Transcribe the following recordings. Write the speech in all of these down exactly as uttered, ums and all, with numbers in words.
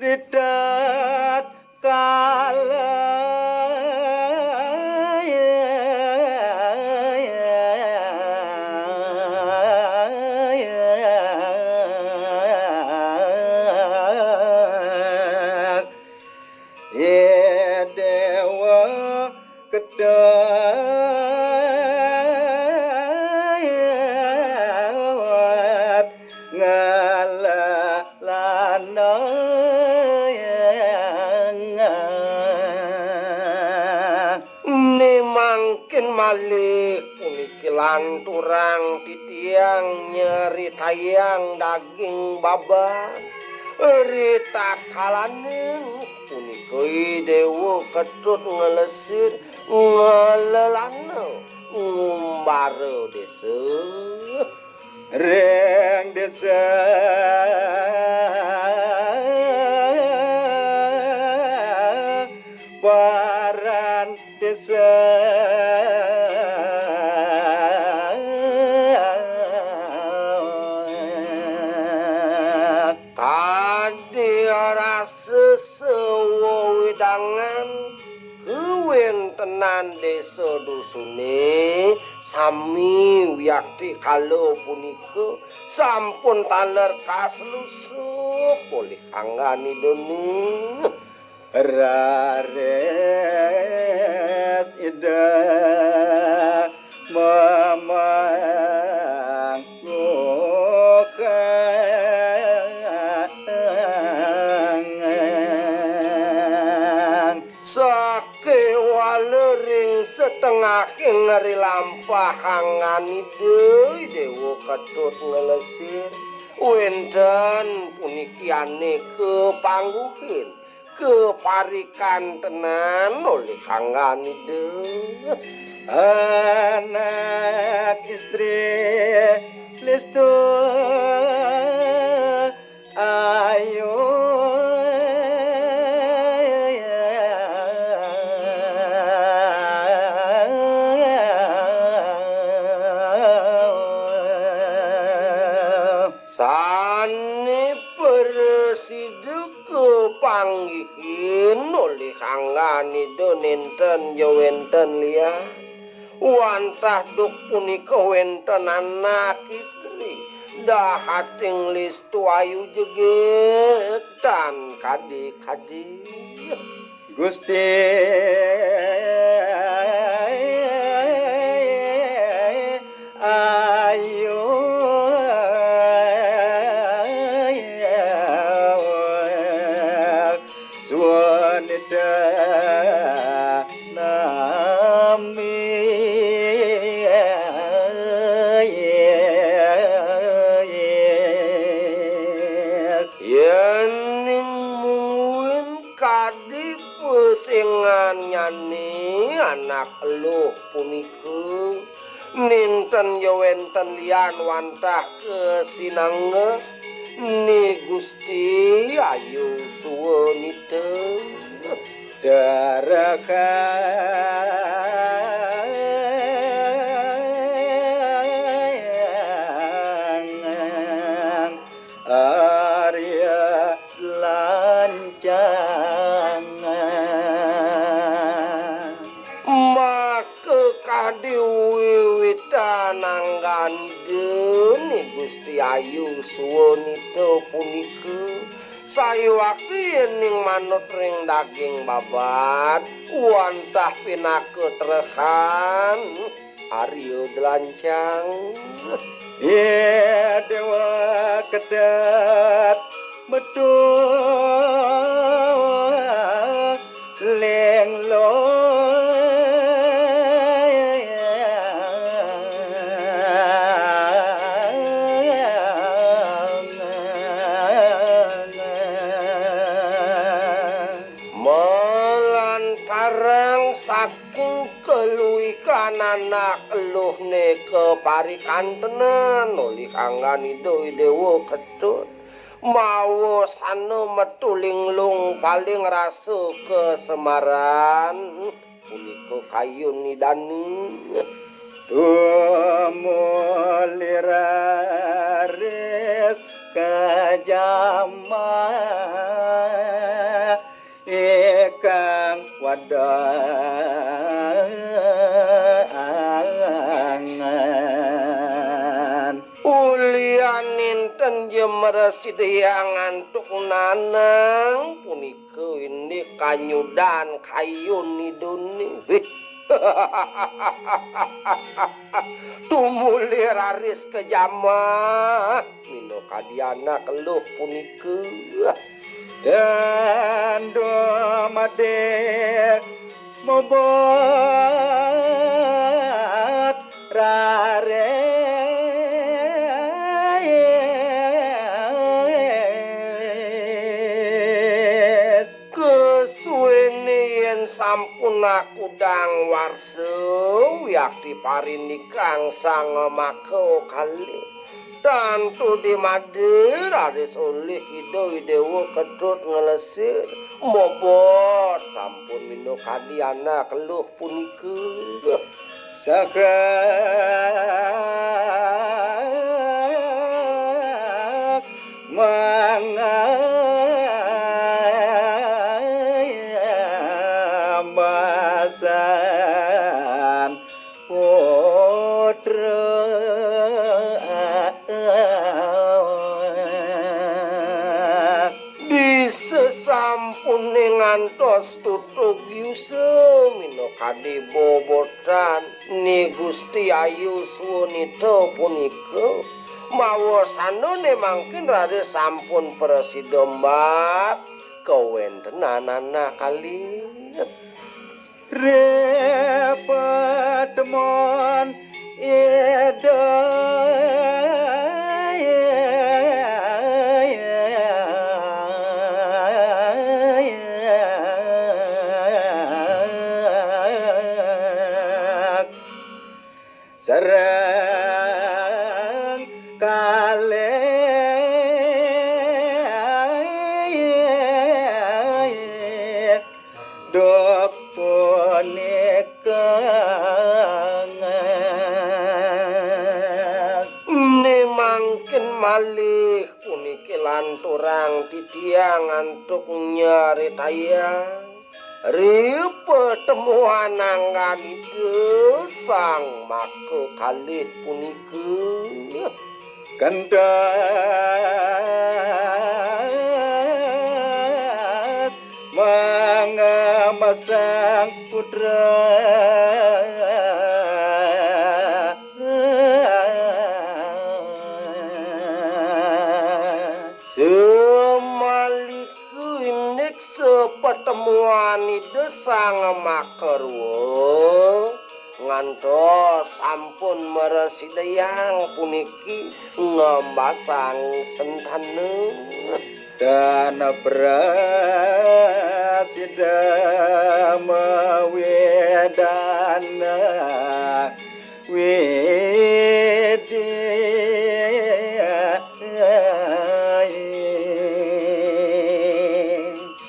Ridat kala Dewa kedawat ngalalana. Ni mangkin malih puniki lanturang titiang nyeritayang daging babat. Ritakalaning punika Dewa Ketut nglesir nglelana ngumbara desa. Ring desa paran desa kadi rasa sewewedangan kawentenan desa dusune sami wiakti kala punika sampun taler kaslusuk olih anggan Ida. Raris Ida mamanggugang. Sakewala ring setengahing rilampah anggan Ida, Dewa Ketut nglesir. Wenten puniki aneka pangguhin kaparikantenan olih anggan Ida. Anak istri listu ayu. Sane prasida kapanggihin olih anggan Ida nenten ja wenten lian. Wantah duk punika wenten anak istri, dahating listu ayu jegeg tan kadi-kadi. Gusti ayu wanita nami. Yening mungguing kadi pesengannyane anak eluh punika, nenten ja wenten lian wantah kasinangga Ni Gusti Ayu Suwanita. Darahang Arya Lancang. Maka kadi wiwitan anggan Ida Ni Gusti Ayu Suwanita punika, sayuwakti yening manut ring daging babat, wantah pinaka trehan Arya Delancang. Ye Dewa Kedat metu lenglo. Malantarang saking kaluikan anak eluhne kaparikantenan olih anggan Ida Dewa Ketut, mawa sana metu linglung paling rasa kasemaran, punika kayun Idane. Tumuli raris ka jama ikang wadangan. Ulian nénten ja mrasidayang antuk nanang punika indik kanyudan kayun Idané. Wih. Tumuli raris ka jama. Minakadi anak luh punika. Tan dumadé mobot raris. Kasuéné yén sampun akudang warsa, wiakti parindikang sang maka kalih. Tantu dimadi raris olih Ida I Déwa Ketut Nglesir, mobot sampun minakadi anak luh punika. Saha mangamasan putra. Di sasampuné ngantos tutug yusa minakadi bobotan Ni Gusti Ayu Suwunita punika, mawa sandane mangkin raris sampun prasida mbas kawéntenan anak kalih. Ri patemon Ida sareng kalih duk punika. Né mangkin malih puniki lanturang titiang antuk nyaritayang ri patemuan anggan Ida Sang Maka Kalih punika. Kentas mangamasang putra. Samalika indik sapatemuan Ida Sang Makarwa, ngantos sampun mrasidayang puniki ngambasang sentana. Tan prasida mawedana widi.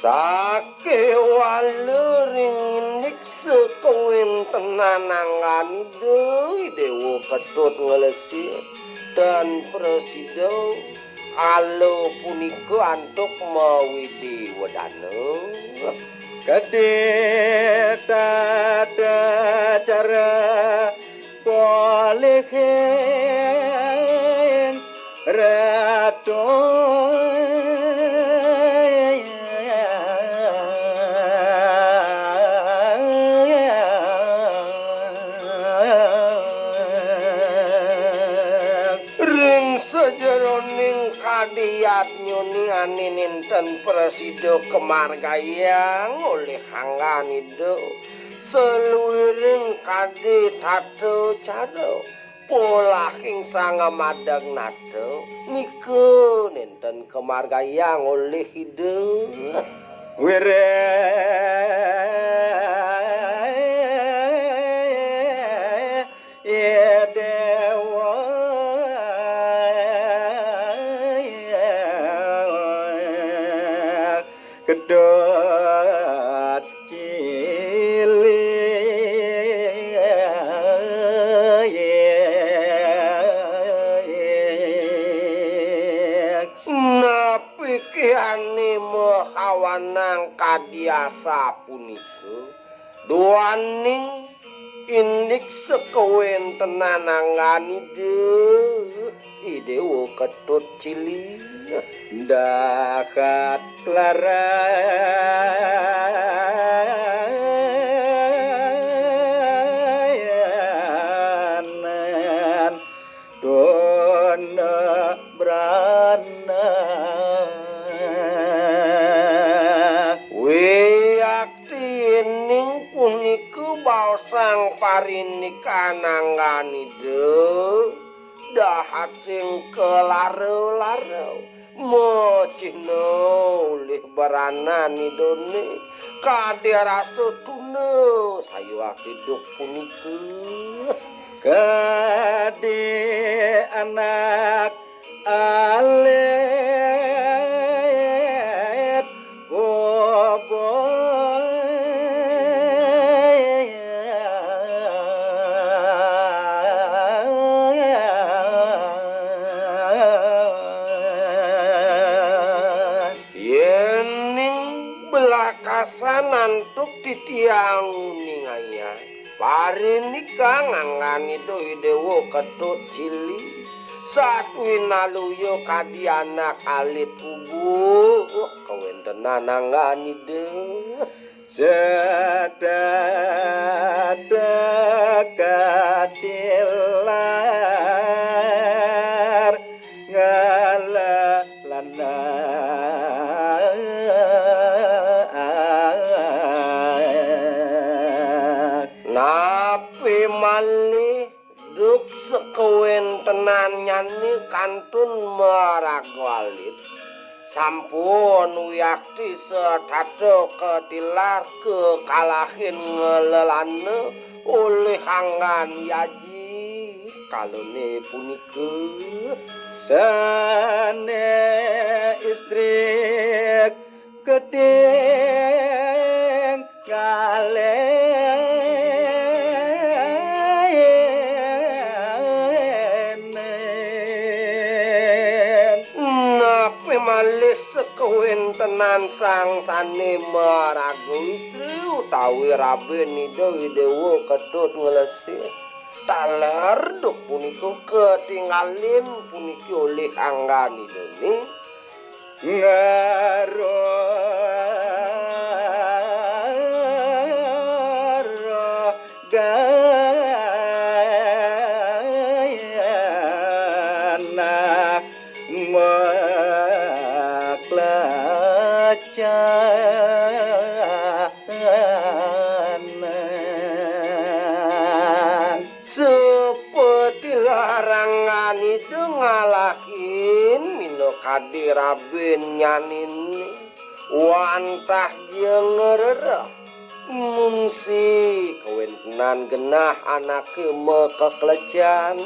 Sakéwala ring indik sakawéntenan anggan Ida I Déwa Ketut Nglesir, tan prasida ala punika antuk mawidi wedana. Kadé tata cara polihing ratu. Ring sajeroning kadi yadnyané ané nénten prasida kamargayang olih anggan Ida, saluiring kadi tata cara polahing sang madeg nata nika nénten kamargayang olih Ida. Wiréh Déwa Ketut Cilik. Nah, mahawanang kadi asapunika, duaning indik sakawentenan anggan Ida I Déwa Ketut Cili. Dahat laranan tuna brana. Wiakti yening punika baosang parindikan anggan Ida, dahating kalara-lara, macihna olih branan Idané, kadi rasa tuna sayuwakti duk punika. Kadi anak alit kubu. Yening belakasan antuk titiang nguningayang, parindikan anggan Ida I Déwa Ketut Cili, satuin aluya kadi anak alit kubu, kawentenan anggan Ida. Sedada katilar ngalalanak. Napi malih duk sakawentenannyané kantun maraga alit. Sampun wiakti setata katilar kakalahin ngalelana olih anggan yaji kalané punika. Sané istri ketinggalen. Napi malih sakawentenan sang sané maraga istri utawi rabin Ida I Déwa Ketut Nglesir. Taler duk punika katingalin puniki olih anggan Idané. Ngarogana maklecanan. Sapatilar anggan Ida ngalahin minakadi rabinnyané wantah ja ngrereh. Mungsi kawentenan genah anaké makaklecan.